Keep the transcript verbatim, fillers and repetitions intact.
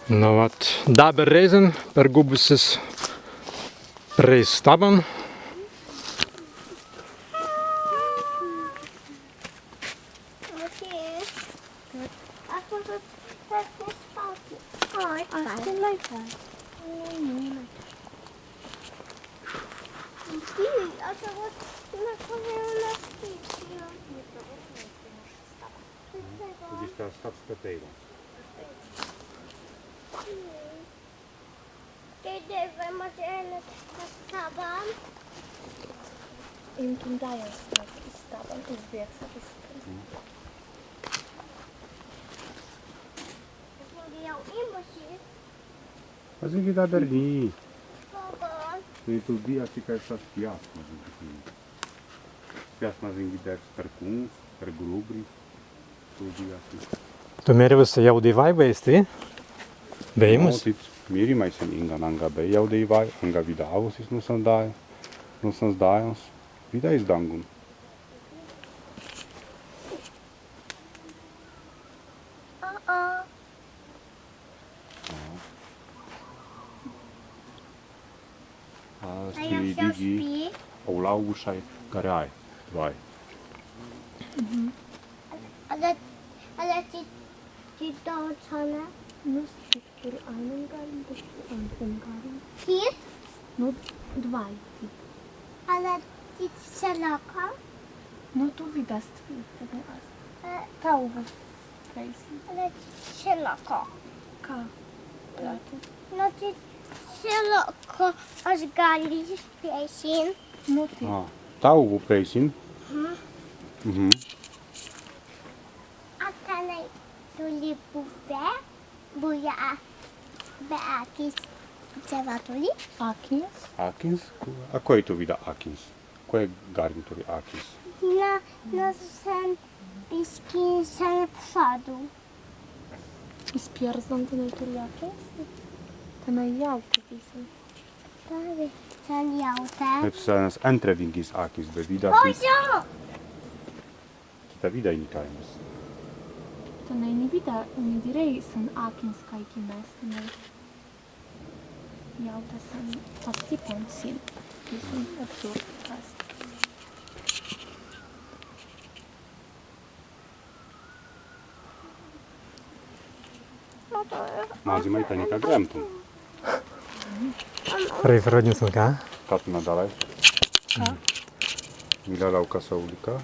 Nu wat, dabber rēizan pergūbusis prei stabban. Stop, stop, stop, stop. Tēt, vai mazzi en stabban? En tūndai stabban, iz wiersa, iz... Mazīngi dabber ni. Ni, tū bijā tikai stas pjāsmas, mazīngi. Pjāsmas, mazīngi, dēr perkūns, pergrubris. Tū bijā si. Tū mēri wis jāu dēiwāi bēi stwi? Bēimuns? Nu, tīt mēri, mai sen ingan anga bēi jāu dēiwāi, anga widāwusis nūsans dāi-, nūsans dāins. Widāi iz dāngun. Ast dīgi aulāugušai garrjai dwāi. Mhm. Ala, ala tīt, tīt dau cana. Nu, tīt tūr aīnan garrin, tīt antrin garrin. Tīt? Nu, dwāi tīt. Ala tīt šerlaka? Nu, tū widāi stwi, tēt ast. Ē. Tāu wū. Preisin. Ala tīt šerlaka. Ka? Prātu. Nu, tīt šerlaka, as garris preisin. Nu, tīt. Ā, tāu wū preisin. Mhm. Mhm. A tenēi turri buwē, buwē be akkins, cerwā turri. Akkins? Akkins? A kwēi tū widāi akkins? Kwēi garrin turri akkins? Na, na sen biskin sen prādu. Iz pierzan tenēi turri akkins? Tenēi jāu tīt wissan. Tenēi jāu tīt. Tēt senas entrewīngis akkins be widāi. O, jā! Kitawīda ni kāimas. Tenēi ni widāi, ni dirēi sen akkins kāigi mes tenēi. Jāu tīt sen pastippan sin. Wissan apsurds ast. Mazzi, mai tāni ka gremtun. Rei fradjun sen ka? Kātun dalai. Ka? Mīla laukā saūlika.